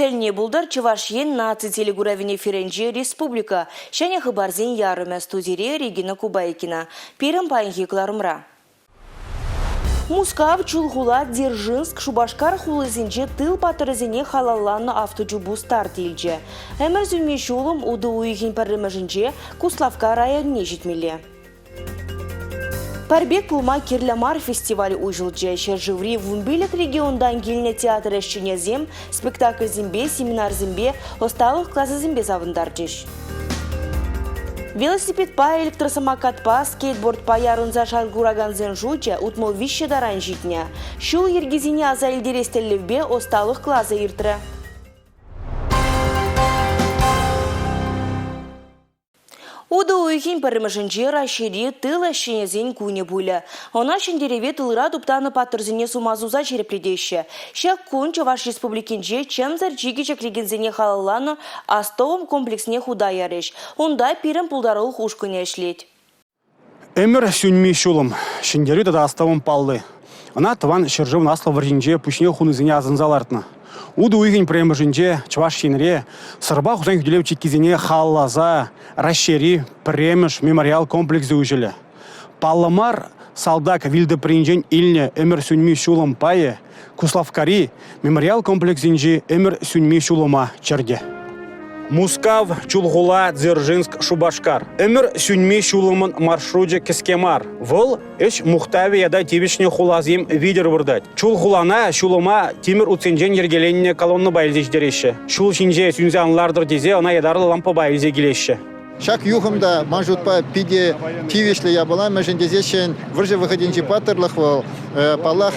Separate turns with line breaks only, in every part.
Тӗлне пултӑр Чӑваш Ен наци телекуравӗн эфирӗнче республика ҫӗнӗ хыпарсен ярӑмӗ студире Регина Кубайкина. Пирӗн паянхи кӑларӑмра. Мускав, Чулхула, Дзержинск, Шупашкар хулисенче тыл паттӑрӗсене халалланӑ авточупу старт илчӗ. Ӗмӗр сӳнми ҫулӑм утӑ уйӑхӗн пӗрремӗшӗнче Куславкка районне ҫитмелле. Пӗр пек пулма кирлӗ мар фестиваль уҫӑлчӗ. Ҫӗршыври 15 регионтан килнӗ театр ӗҫченӗсем спектакльсемпе, семинарсемпе, ӑсталӑх класӗсемпе савӑнтарчӗҫ. Велосипедпа, электросамокатпа, скейтбордпа ярӑнса шар куракансен шучӗ 63 таран ҫитнӗ. Ҫул йӗркисене аса илтерес тӗллевпе ӑсталӑх класӗ иртрӗ. Утӑ уйӑхӗн пӗрремӗшӗнче Раҫҫейри тыл ӗҫченӗсен кунӗ пулӗ. Ӑна ҫӗнтерӗве тылра туптанӑ паттӑрсене сума суса ҫирӗплетеҫҫӗ. Ҫак кун Чӑваш Республикинче чӗмсӗр чикӗ ҫӗклекенсене халалланӑ астӑвӑм комплексне хута ярӗҫ. Унта пирӗн пултарулӑх ушкӑнӗ ӗҫлет.
Ӗмӗр сӳнми ҫулӑм, ҫӗнтерӳ тата астӑвӑм палли. Ӑна Тӑван ҫӗршывӑн Аслӑ вӑрҫинче пуҫне хунисене асӑнса лартнӑ. Утӑ уйӑхӗн пӗрремӗшӗнче Чӑваш Енре Сӑрпа Хусан хӳтӗлев чиккисене халалласа Раҫҫейри пӗрремӗш мемориал комплексӗ уҫӑлӗ. Паллӑ мар салтак вилтӑпринчен илнӗ ӗмӗр сӳнми ҫулӑм пайӗ Куславккари мемориал комплексӗнчи ӗмӗр сӳнми ҫулӑма чӗртӗ. Мускав, Чулхула, Дзержинск, Шупашкар. Ӗмӗр сӳнми ҫулӑмӑн маршручӗ кӗске мар. Вӑл ӗҫ мухтавӗ ята тивӗҫнӗ хуласем витӗр выртать. Чулхулана ҫулӑма тимӗр утсенчен йӗркеленнӗ колоннӑпа илсе ҫитереҫҫӗ. Ҫул ҫинче сӳнсе ан лартӑр тесе ӑна ятарлӑ лампӑпа илсе килеҫҫӗ.
Ҫак юхӑм та ман шутпа питӗ тивӗҫлӗ япала, мӗншӗн тесессӗн вӑрҫӑ вӑхӑтӗнчи паттӑрлӑх вӑл, паллах,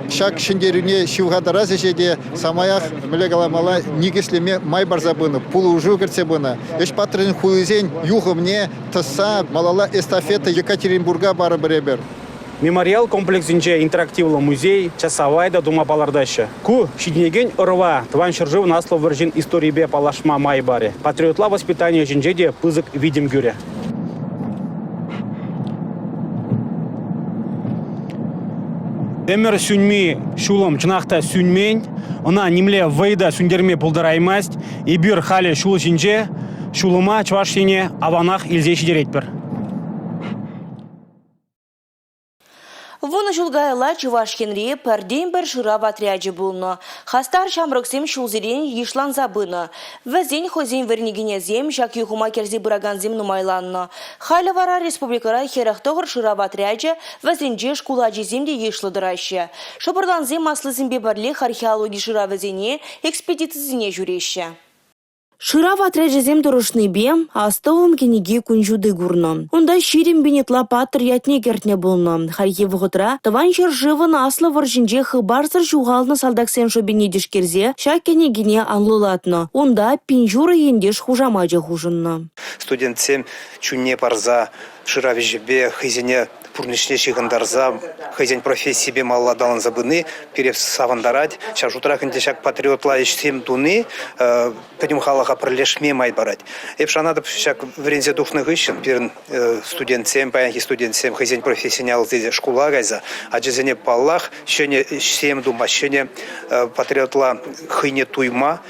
ҫак ҫӗнтерӳне ҫывхартарас ӗҫе те самаях, мӗнле каламалла, никӗслеме май парса пынӑ, пулӑшу кӗртсе пынӑ. Ӗҫ паттӑрӗн хулисен юхӑмне тӑсса малалла эстафета Екатеринбурга парӑпӑр эпир.
Мемориал комплексӗнче интерактивлӑ музей, часавай та тума палӑртаҫҫӗ. Ку ҫитӗнекен ӑрӑва Тӑван ҫӗршывӑн Аслӑ вӑрҫин историйӗпе паллашма май парӗ. Патриотла воспитани ӗҫӗнче те пысӑк витӗм кӳрӗ. Ӗмӗр сӳнми ҫулӑм чӑнах та сӳнмен. Ӑна нимле вӑй та сӳнтерме пултараймасть. Эпир халӗ ҫул ҫинче ҫулӑма Чӑваш Ене аванах илсе ҫитеретпӗр.
Вунӑ ҫул каялла Чӑваш Енре пӗртен-пӗр шырав отрячӗ пулнӑ. Хастар ҫамрӑксем ҫулсерен йышланса пынӑ. Вӗсен хӑйсен вӗренекенӗсем ҫак юхӑма кӗрсе пыракансем нумайланнӑ. Халӗ вара республикӑра 49 шырав отрячӗ, вӗсенче шкул ачисем те йышлӑ тӑраҫҫӗ. Шӑпӑрлансем аслисемпе пӗрлех археологи шыравӗсене, экспедицисене ҫӳреҫҫӗ. Шырав отрячӗсем тӑрӑшнипе «Астӑвӑм кӗнеки» кун ҫути курнӑ. Унта 20 пин ытла паттӑр ятне кӗртнӗ пулнӑ. Хальхи вӑхӑтра Тӑван ҫӗршывӑн Аслӑ вӑрҫинче хыпарсӑр ҫухалнӑ салтаксен шӑпине тишкерсе ҫак кӗнекене анлӑлатнӑ. Унта пин ҫурӑ ентеш хушамачӗ хушӑннӑ.
Студентсем чунне парса шырав ӗҫӗпе хӑйсене пурнӑҫне ҫыхӑнтарса хӑйсен профессипе малалла аталанса пыни пире савӑнтарать. Ҫав шутрах ӗнтӗ ҫак патриотла ӗҫсем туни пӗтӗм халӑха пӗрлешме май парать. Эп шанатӑп, ҫак вӗренсе тухнӑ хыҫҫӑн пирӗн студентсем, паянхи студентсем хӑйсен профессине алла шкула кайса ачасене паллах ҫӗнӗ ӗҫсем тума, ҫӗнӗ патриотла хӑйне туйма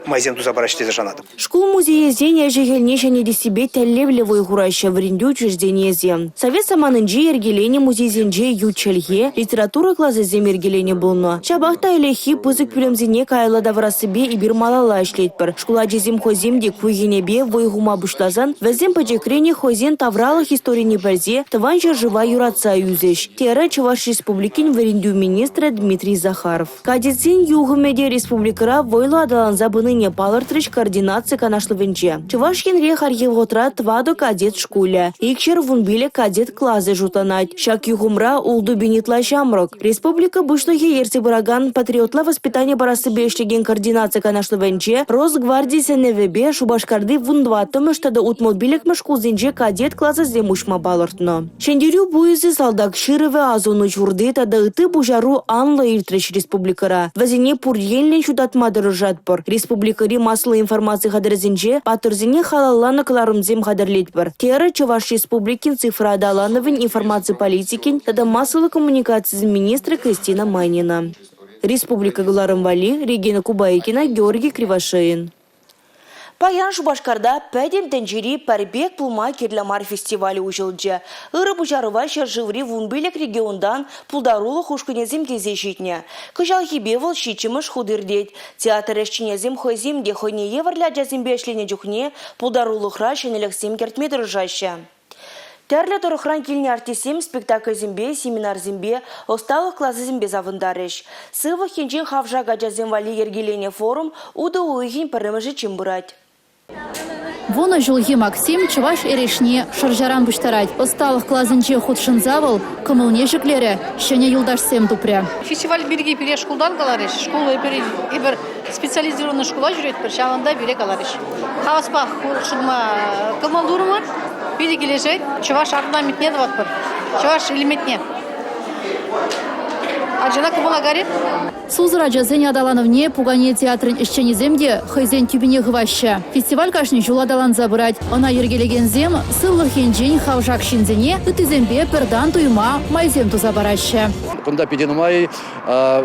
майсем туса параҫҫӗ тесе шанатӑп.
Шкул музейӗсен ӗҫӗ-хӗлне ҫӗнетессипе тӗллевлӗ вӑй хураҫҫӗ вӗрентӳ учрежденийӗсем. Совет саманинче йӗркеленӗ музейсенче ют чӗлхе, литература класӗсем йӗркеленӗ пулнӑ. Ҫапах та ӗлӗкхи пысӑк пӳлӗмсене каялла тавӑрассипе эпир малалла ӗҫлетпӗр. Шкул ачисем хӑйсем те ку енӗпе вӑй хума пуҫласан вӗсем пӗчӗкренех хӑйсен тавралӑх историне пӗлсе Тӑван ҫӗршыва юратса ӳсӗҫ, терӗ Чӑваш Республикин вӗрентӳ министрӗ Дмитрий Захаров. Кадетсен юхӑмӗ те республикӑра вӑйлӑ аталанса пынине палӑртрӗҫ координаци канашлӑвӗнче. Чӑваш Енре хальхи вӑхӑтра тӑватӑ кадет шкулӗ, 215 кадет класӗ шутланать. Ҫак юхӑмра ултӑ пин ытла ҫамрӑк. Республика Пуҫлӑхӗ ертсе пыракан патриотла воспитани парассипе ӗҫлекен координаци канашлӑвӗнче Росгварди сӗнӗвӗпе Шупашкарти 14-мӗш тата 65-мӗш шкулсенче кадет класӗсем уҫма палӑртнӑ. Ҫӗнтерӳ пуйӑсӗ, салтак ҫырӑвӗ, асӑну ҫурти тата ытти пуҫару анлӑ иртрӗҫ республикӑра. Вӗсене пур енлӗн ҫутатма тӑрӑшатпӑр. Республикӑри массӑллӑ информаци хатӗрӗсенче паттӑрсене халалланӑ кӑларӑмсем хатӗрлетпӗр, терӗ Чӑваш Республикин цифра аталанӑвӗн, информаци политикин тата массӑллӑ коммуникацисен министрӗ Кристина Майнина. Республика кӑларӑм валли Регина Кубайкина, Георгий Кривошеин. Паян Шупашкарта Пӗтӗм тӗнчери пӗр пек пулма кирлӗ мар фестиваль уҫӑлчӗ. Ырӑ пуҫарӑва ҫӗршыври 15 регионтан пултарулӑх ушкӑнӗсем килсе ҫитнӗ. Кӑҫалхипе вӑл ҫиччӗмӗш хут иртет. Театр ӗҫченӗсем хӑйсем те хӑйне евӗрлӗ ачасемпе ӗҫленӗ чухне пултарулӑхра ҫӗнӗлӗхсем кӗртме тӑрӑшаҫҫӗ. Тӗрлӗ тӑрӑхран килнӗ артистсем спектакльсемпе, семинарсемпе, ӑсталӑх класӗсемпе савӑнтарӗҫ. Сывлӑх енчен хавшак ачасем валли йӗркеленӗ форум утӑ уйӑхӗн пӗрремӗшӗччен пырать.
Вунӑ ҫулхи Максим чӑваш эрешне шӑрҫаран пуҫтарать. Ӑсталӑх класӗнче хутшӑнса вӑл кӑмӑлне ҫӗклерӗ, ҫӗнӗ юлташсем тупрӗ.
Фестиваль пирки пире шкултан каларӗҫ. Шкул эпир специализированный шкула ҫӳретпӗр, ҫавӑнта пире каларӗҫ. Хаваспах хутшӑнма кӑмӑл турӑмӑр. Питӗ килӗшет. Чӑваш орнаментне тӑватпӑр, чӑваш элементне. Ачана кӑмӑла карӗ.
Сусӑр ачасен аталанӑвне пукане театрӗн ӗҫченӗсем те хӑйсен тӳпине хываҫҫӗ. Фестиваль кашни ҫул аталанса пырать. Ӑна йӗркелекенсем сывлӑх енчен хавшак ҫынсене ыттисемпе пӗр тан туйма майсем туса параҫҫӗ.
Кунта питӗ нумай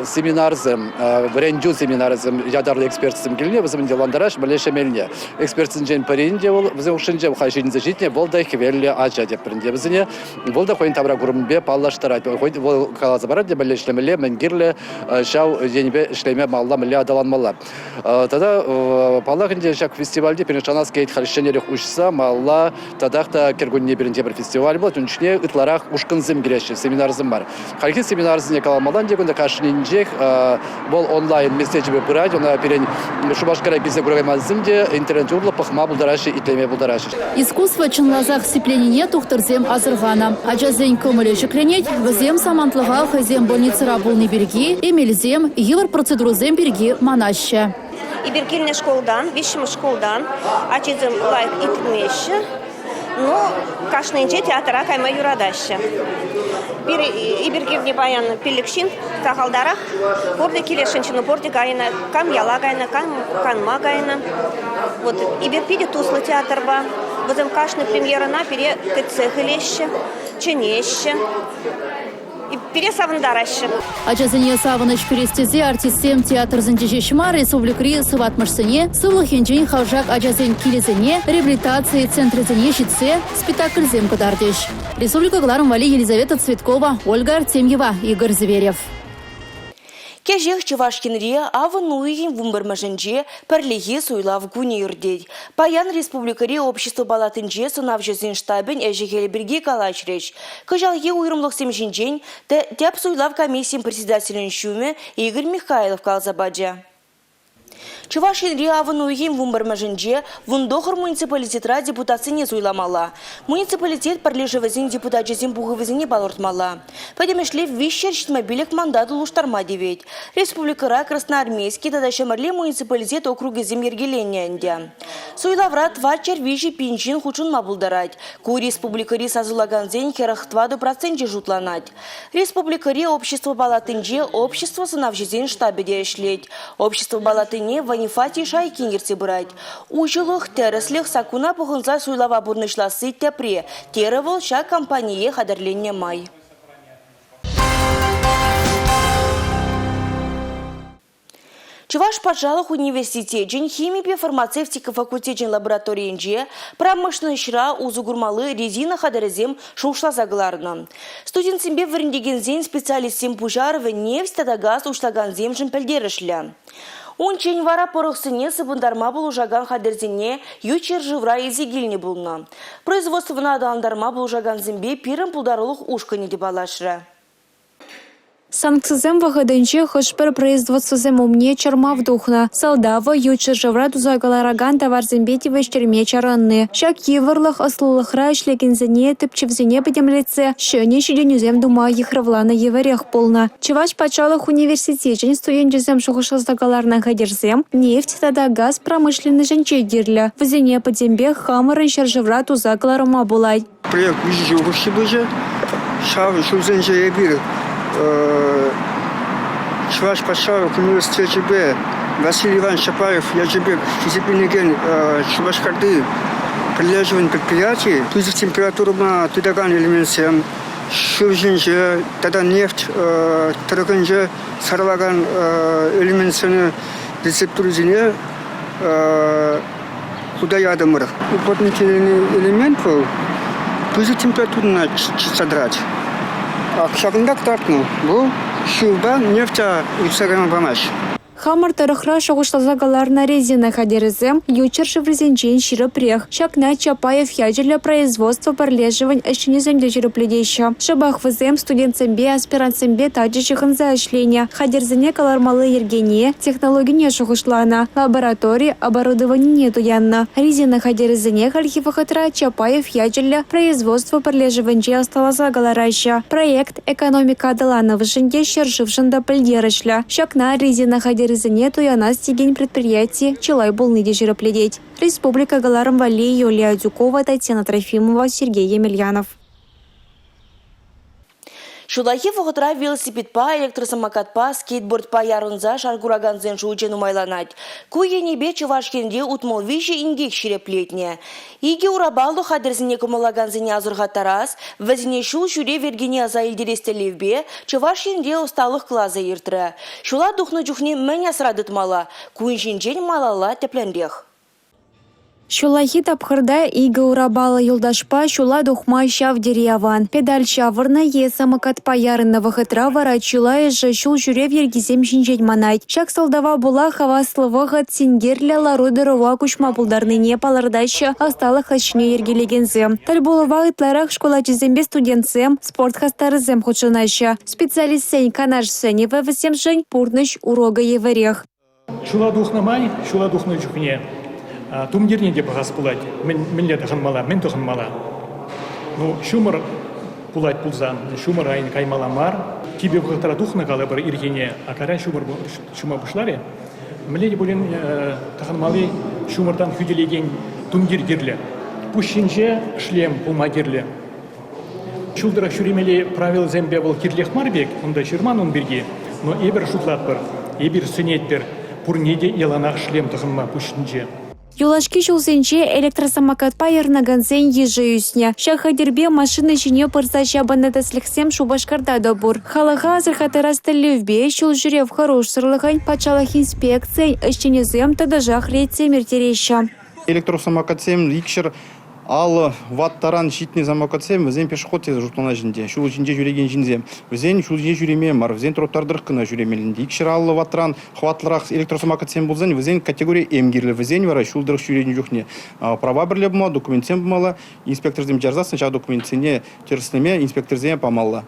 семинарсем, вӗрентӳ семинарӗсем ятарлӑ экспертсем килнӗ, вӗсем ӗнтӗ лантараҫ мӗнле ӗҫлемеллине. Экспертсенчен пӗрин те вӑл вӗсен хушшинче халь ҫитӗнсе ҫитнӗ, вӑл та хӗвеллӗ ача теприн те вӗсене. Вӑл та хӑйӗн тавра курӑмӗпе паллаштарать. Вӑл каласа парать те мӗнле ӗҫлемелле, мӗн кирлӗ, ҫав енӗпе ӗҫлеме малалла мӗнле аталанмалла. Тата, паллах ӗнтӗ, ҫак фестивальте пирӗн шанас килет халь ҫӗнӗлӗх уҫса малалла татах та кӗркунне пирӗн тепӗр фестиваль пулать. Ун чухне ытларах ушкӑнсем килеҫҫӗ, семинарсем мар. Хальхи семинарсене каламалла ӗнтӗ кунта кашнинчех вӑл онлайн меслечӗпе пырать. Ӑна пирӗн Шупашкара килсе кураймансем те интернет урлӑ пӑхма пултараҫҫӗ, итлеме пултараҫҫӗ.
Искусство чӑнласах сипленине тухтӑрсем асӑрханӑ. Ачасен кӑмӑлӗ ҫӗкленет, вӗсем самантлӑха хӑйсем больницӑра пулни пирки, эмелсем, йывӑр процедурӑсем пирки манаҫҫӗ.
Эпир килнӗ шкултан, виҫҫӗмӗш шкултан ачисем лайӑх итлемеҫҫӗ. Ну, кашнинче театра кайма юратаҫҫӗ. Эпир килни паян пиллӗк ҫын, сахалтарах. Пурте килесшӗнччӗ, но пурте кайнӑ. Кам яла кайнӑ, кам канма кайнӑ. Вот эпир питӗ туслӑ театрпа. Вӗсем кашни премьерӑна пире кӗтсех илеҫҫӗ, чӗнеҫҫӗ. Пире савӑнтараҫҫӗ.
Ачасене савӑнӑҫ кӳрес тесе артистсем театрсенче ҫеҫ мар, республикӑри сыватмӑшсене, сывлӑх енчен хавшак ачасен килӗсене, реабилитаци центрӗсене ҫитсе спектакльсем кӑтартӗҫ. Республика кӑларӑм валли Елизавета Цветкова, Ольга Артемьева, Игорь Зверев.
Кӗҫех Чӑваш Енре авӑн уйӑхӗн 11-мӗшӗнче пӗрлехи суйлав кунӗ иртет. Паян республикӑри общество палатинче сӑнавҫӑсен штабӗн ӗҫӗ-хӗлӗ пирки калаҫрӗҫ. Кӑҫалхи уйрӑмлӑхсем ҫинчен тӗп суйлав комиссийӗн председателӗн ҫумӗ Игорь Михайлов каласа пачӗ. Чӑваш Енре авӑн уйӑхӗн 11-мӗшӗнче 19 муниципалитетра депутатсене суйламалла. Муниципалитет пӗрлешӗвӗсен депутачӗсен пухӑвӗсене палӑртмалла. Пӗтӗмӗшле 375 мандат улӑштарма тивет. Республикӑра Красноармейски тата Ҫӗмӗрле муниципалитет округӗсем йӗркеленнӗ ӗнтӗ. Суйлавра 403 пин ҫын хутшӑнма пултарать. Ку республикӑри сасӑлакансен 44 проценчӗ шутланать. Республикӑри общество палатинче общество сӑнавҫисен штабӗ те ӗҫлет. Общество палатине Ванифатий Шайкин ертсе пырать. Уҫӑлӑх, тӗрӗслӗх, саккуна пӑхӑнса суйлава пурнӑҫласси тӗпре, терӗ вӑл ҫак кампание хатӗрленнӗ май. Чӑваш патшалӑх университечӗн химипе фармацевтика факультечӗн лабораторийӗнче промышленноҫра усӑ курмалли резина хатӗрӗсем шухӑшласа кӑларнӑ. Студентсемпе вӗрентекенсен специалистсен пуҫарӑвӗ нефть тата газ уҫлакансемшӗн пӗлтерӗшлӗ. Унччен вара пӑрӑхсене сыпӑнтарма пулӑшакан хатӗрсене ют ҫӗршывра илсе килнӗ пулнӑ. Производствӑна аталантарма пулӑшакансемпе пирӗн пултарулӑх ушкӑнӗ те паллашрӗ.
Санкцисем вӑхӑтӗнче хӑш-пӗр производствӑсем умне чӑрмав тухнӑ. Сӑлтавӗ – ют ҫӗршывра туса кӑларакан таварсемпе тивӗҫтерме чарӑнни. Ҫак йывӑрлӑх ӑслӑлӑхра ӗҫлекенсене тӗпчевсене пӗтӗмлетсе ҫӗнӗ ҫитӗнӳсем тума йыхравланӑ евӗрех пулнӑ. Чӑваш патшалӑх университечӗн студенчӗсем шухӑшласа кӑларнӑ хатӗрсем нефть тата газ промышленноҫӗнче кирлӗ. Вӗсене пӗтӗмпех хамӑрӑн ҫӗршывра туса кӑларма пулать.
Проект виҫӗ ҫул хушши пычӗ. Ҫав ҫулсенче эпир Чӑваш патшалӑх университечӗпе Василий Иванович Чапаев ячӗпе хисепленекен Шупашкарти пӗрлешӗвӗн предприятийӗ пысӑк температурӑпа тытакан элементсем. шыв ҫинче тата нефть тӑрӑхӗнче сарӑлакан элементсене, рецептурисене хута ятӑмӑр. Уплотнительный элемент вӑл пысӑк температурӑна чӑтса тӑрать. Ҫакӑнта кӑтартнӑ, вӑл шывпа нефть юхса кайма памасть.
Хамӑр тӑрӑхра шухӑшласа кӑларнӑ резина хатӗрӗсем ют ҫӗршыврисенчен ҫирӗпрех. Ҫакна Чапаев ячӗллӗ производство пӗрлешӗвӗн ӗҫченӗсем те ҫирӗплетеҫҫӗ. Шӑпах вӗсем студентсемпе, аспирантсемпе тачӑ ҫыхӑнса ӗҫленӗ, хатӗрсене кӑлармалли йӗркене, технологине шухӑшланӑ, лаборатори оборудованине туяннӑ. Резина хатӗрӗсене хальхи вӑхӑтра Чапаев ячӗллӗ производство пӗрлешӗвӗнче ӑсталаса кӑлараҫҫӗ. Проект Экономика аталанӑвӗшӗн те, ҫӗршывшӑн та пӗлтерӗшлӗ. Ҫакна резина хатӗрӗсене туянас текен предприяти чылай пулни те ҫирӗплетет. Республика кӑларӑм валли Юлия Адюкова, Татьяна Трофимова, Сергей Емельянов.
Ҫуллахи вӑхӑтра велосипедпа, электросамокатпа, скейтбордпа ярӑнса шар куракансен шучӗ нумайланать. Ку енӗпе Чӑваш Енре 63 инкек ҫирӗплетнӗ. Икӗ урапаллӑ хатӗрсене кӑмӑллакансене асӑрхаттарас, вӗсене ҫул ҫӳрев йӗркине аса илтерес тӗллевпе Чӑваш Енре ӑсталӑх класӗ иртрӗ. Ҫула тухнӑ чухне мӗн асра тытмалла? Кун ҫинчен малалла тӗплӗнрех.
Ҫуллахи тапхӑрта икӗ урапаллӑ юлташпа ҫула тухма ҫав тери аван. Педаль ҫавӑрнӑ е самокатпа ярӑннӑ вӑхӑтра вара чылайӑшӗ ҫул ҫӳрев йӗркисем ҫинчен манать. Ҫак сӑлтава пула хаваслӑ вӑхӑт синкерлӗ лару-тӑрӑва куҫма пултарнине палӑртаҫҫӗ ӑсталӑх ӗҫне йӗркелекенсем. Тӗл пулӑва ытларах шкул ачисемпе студентсем, спорт хастарӗсем хутшӑнаҫҫӗ. Специалистсен канаш-сӗнӗвӗ вӗсемшӗн пурнӑҫ урокӗ евӗрех.
Ҫула тухнӑ май, ҫула тухнӑ чухне тумтирне те пӑхас пулать. Мӗнле тӑхӑнмалла, мӗн тӑхӑнмалла. Ну, ҫумӑр пулать пулсан, ҫумӑр айӗн каймалла мар. Типӗ вӑхӑтра тухнӑ калӑпӑр ирхине, а кайран ҫумӑр ҫума пуҫларӗ. Мӗнле те пулин тӑхӑнмалли ҫумӑртан хӳтӗлекен тумтир кирлӗ. Пуҫ ҫинче шлем пулма кирлӗ. Ҫул тӑрӑх ҫӳремелли правилӑсемпе вӑл кирлех мар пек, унта ҫырман ун пирки, но эпир шутлатпӑр, эпир сӗнетпӗр пурне те яланах шлем тӑхӑнма пуҫ ҫинче.
Юлашки ҫулсенче электросамокатпа ярӑнакансен йышӗ ӳснӗ. Ҫак хатӗрпе машина ҫине пырса ҫапӑннӑ тӗслӗхсем Шупашкарта та пур. Халӑха асӑрхаттарас тӗллевпе ҫул ҫӳрев хӑрушсӑрлӑхӗн патшалӑх инспекцийӗн ӗҫченӗсем тӑтӑшах рейдсем ирттереҫҫӗ.
Электросамокатсем 200 50 ватт таран ҫитнӗ самокатсем вӗсем пешеход тесе шутланаҫҫӗ ӗнтӗ, ҫул ҫинче ҫӳрекен ҫынсем. Вӗсен ҫул ҫинче ҫӳреме мар, вӗсен тротуар тӑрӑх кӑна ҫӳремелле ӗнтӗ. 250 ваттран хӑватлӑрах электросамокатсем пулсан вӗсен категори М кирлӗ. Вӗсен вара ҫул тӑрӑх ҫӳренӗ чухне права пӗрле пулмалла, документсем пулмалла. Инспекторсем чарсассӑн ҫав документсене тӗрӗслеме инспекторсене памалла.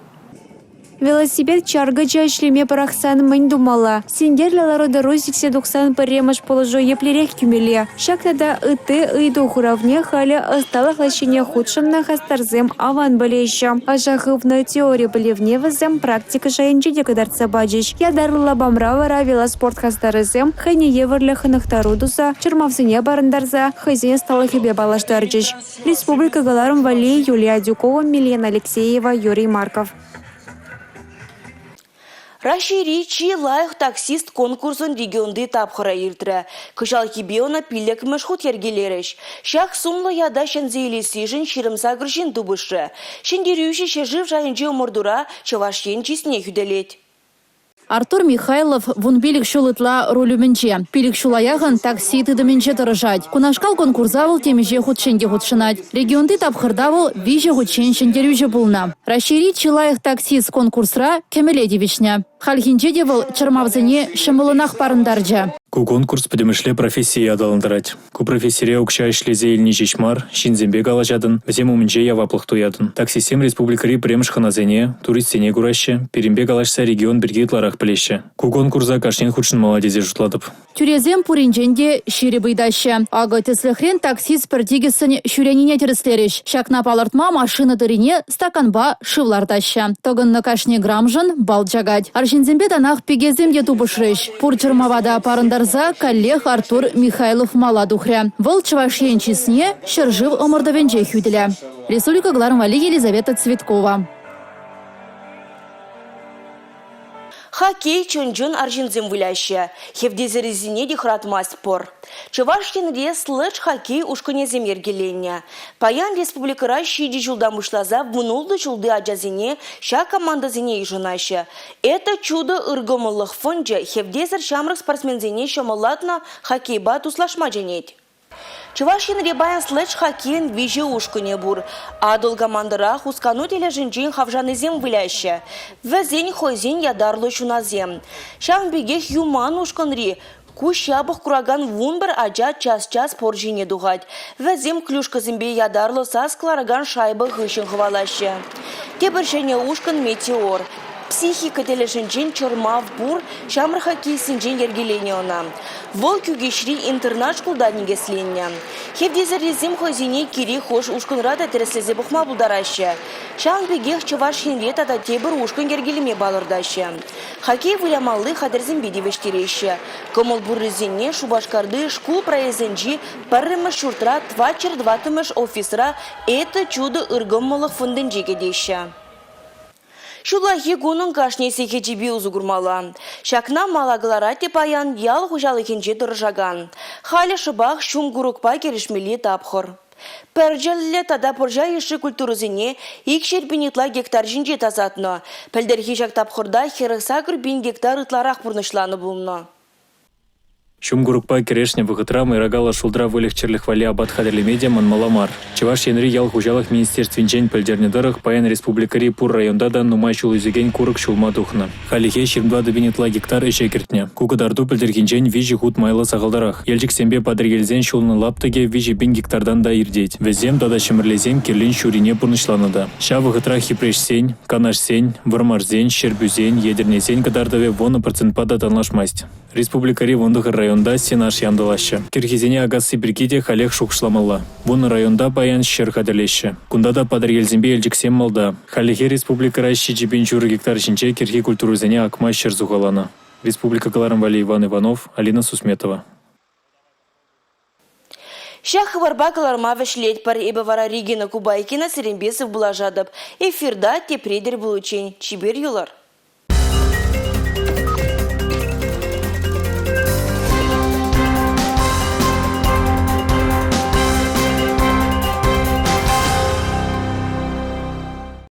Велосипед чаркӑчӗ ӗҫлеме пӑрахсан мӗн тумалла? Синкерлӗ лару-тӑру сиксе тухсан пӗрремӗш пулӑшу еплерех кӳмелле? Ҫак тата ытти ыйту хуравне халӗ ӑсталӑх лаҫҫине хутшӑннӑ хастарсем аван пӗлеҫҫӗ. Ӑша хывнӑ теори пӗлӗвне вӗсем практика шайӗнче те кӑтартса пачӗҫ. Ятарлӑ лапамра вара велоспорт хастарӗсем хӑйне евӗрлӗ хӑнӑхтару туса, чӑрмавсене парӑнтарса хӑйсен ӑсталӑхӗпе паллаштарчӗҫ. Республика кӑларӑм валли Юлия Адюкова, Милена Алексеева, Юрий Марков.
Раҫҫейри чи лайӑх таксист конкурсӑн регионти тапхӑрӗ иртрӗ. Кӑҫалхипе ӑна пиллӗкмӗш хут йӗркелерӗҫ. Ҫак сумлӑ ята ҫӗнсе илессишӗн 28 ҫын тупӑшрӗ. Ҫӗнтерӳҫӗ ҫӗршыв шайӗнчи ӑмӑртура Чӑваш Ен чысне хӳтӗлет.
Артур Михайлов 15 ҫул ытла руль умӗнче. Пилӗк ҫула яхӑн такси тытӑмӗнче тӑрӑшать. Кунашкал конкурса вӑл темиҫе хутчен те хутшӑнать. Регионти тапхӑрта вӑл виҫӗ хутчен ҫӗнтерӳҫӗ пулнӑ. Раҫҫейри чи лайӑх таксист конкурсра кӗмӗле тивӗҫнӗ. Хальхинче те вӑл чӑрмавсене ҫӑмӑллӑнах парӑнтарчӗ.
Ку конкурс пӗтӗмӗшле профессие аталантарать. Ку профессире укҫа ӗҫлесе илни ҫеҫ мар, ҫынсемпе калаҫатӑн, вӗсем умӗнче яваплӑх туятӑн. Таксистсем республикӑри пӗрремӗш хӑнасене, туристсене кураҫҫӗ, пирӗнпе калаҫса регион пирки ытларах пӗлеҫҫӗ. Ку конкурса кашнин хутшӑнмалла тесе шутлатӑп.
Тӳресем пуринчен те ҫирӗп ыйтаҫҫӗ. Акӑ, тӗслӗхрен, таксист пӗр тикӗссӗн ҫӳренине тӗрӗслерӗҫ. Ҫакна палӑртма машина тӑррине стаканпа шыв лартаҫҫӗ. Тӑкӑннӑ кашни грамшӑн балл чакать. Арҫынсемпе танах пикесем те тупӑшрӗҫ. Пур чӑрмава та парӑнтарса каллех Артур Михайлов мала тухрӗ. Вӑл Чӑваш Ен чысне ҫӗршыв ӑмӑртӑвӗнче хӳтӗлӗ. Республика кӑларӑм валли Елизавета Цветкова.
Хоккей чӑн-чӑн арҫынсем выляҫҫӗ. Хевтесӗррисене те хӑратмасть пӑр. Чӑваш Енре следж-хоккей ушкӑнӗсем йӗркеленнӗ. Паян республикӑра ҫичӗ ҫултан пуҫласа вунултӑ ҫулти ачасене ҫак командӑсене йышӑнаҫҫӗ. Это чудо ыркӑмӑллӑх фончӗ хевтесӗр ҫамрӑк спортсменсене ҫӑмӑллатнӑ хоккейпа туслашма чӗнет. Чӑваш Енре паян следж-хоккейӑн виҫӗ ушкӑнӗ пур. Атӑл командӑра хускану тӗлӗшӗнчен хавшанисем выляҫҫӗ. Вӗсен хӑйсен ятарлӑ ҫунасем. Ҫавӑн пекех Юман ушкӑнри куҫ япӑх куракан 11 ача час-час пӑр ҫине тухать. Вӗсем клюшкӑсемпе ятарлӑ сас кӑларакан шайба хыҫҫӑн хӑвалаҫҫӗ. Тепӗр ҫӗнӗ ушкӑн «Метеор». Психика тӗлӗшӗнчен чӑрмав пур ҫамрӑк хоккеистсенчен йӗркеленӗ ӑна. Вӑл Кӳкеҫри интернат шкулта никӗсленнӗ. Хевтесӗррисем хӑйсене кирек хӑш ушкӑнра та тӗрӗслесе пӑхма пултараҫҫӗ. Ҫавӑн пекех Чӑваш Енре тата тепӗр ушкӑн йӗркелеме палӑртаҫҫӗ. Хоккей вылямалли хатӗрсемпе тивӗҫтереҫҫӗ. Кӑмӑл пуррисене Шупашкарти шкул проездӗнчи пӗрремӗш ҫуртра 404-мӗш офисра «Это чудо» ыркӑмӑллӑх фондӗнче кӗтеҫҫӗ. Ҫуллахи кунӑн кашни сехечӗпе усӑ курмалла. Ҫакна мала кӑларать те паян ял хуҫалӑхӗнче тӑрӑшакан. Халӗ шӑпах ҫум курӑкпа кӗрешмелли тапхӑр. Пӗрчӗллӗ тата пӑрҫа йышши культурӑсене 200 ытла гектар ҫинче тасатнӑ. Пӗлтӗрхи ҫак тапхӑрта 48 пин гектар ытларах пурнӑҫланӑ пулнӑ.
Ҫум курӑкпа кӗрешнӗ вӑхӑтра мӑйракаллӑ шултра выльӑх-чӗрлӗх валли апат хатӗрлеме те манмалла мар. Чӑваш Енри ял хуҫалӑх министерствинчен пӗлтернӗ тӑрӑх, паян республикӑри пур районта та нумай ҫул ӳсекен курӑк ҫулма тухнӑ. Хальлӗхе 24 пин ытла гектар ӗҫе кӗртнӗ. Ку кӑтарту пӗлтӗрхинчен виҫӗ хут майлӑ сахалтарах. Елчӗксемпе Патӑрьелсен ҫулнӑ лаптӑкӗ 3 пин гектартан та иртет. Вӗсем тата Ҫӗмӗрлесем кирлин ҫуррине пурнӑҫланӑ та. Ҫав вӑхӑтрах Йӗпреҫсен, Канашсен, Вӑрмарсен, Ҫӗрпӳсен, Етӗрнесен кӑтартӑвӗ вунӑ процентпа та танлашмасть. Республикӑри 19 районта сенаж янтӑлаҫҫӗ. Кӗрхисене акасси пирки те халех шухӑшламалла. Вунӑ районта паян ҫӗр хатӗрлеҫҫӗ. Кунта та Патӑрьелсемпе Елчӗксем малта. Хальлӗхе республикӑра 7,5 гектар ҫинче кӗрхи культурӑсене акма ҫӗр сухаланӑ. Республика кӑларӑм валли Иван Иванов, Алина Сусметова.
Ҫак хыпарпа кӑларма вӗҫлетпӗр. Эпӗ вара Регина Кубайкина сирӗнпе сывпуллашатӑп. Эфирта тепре тӗл пуличчен чипер юлӑр.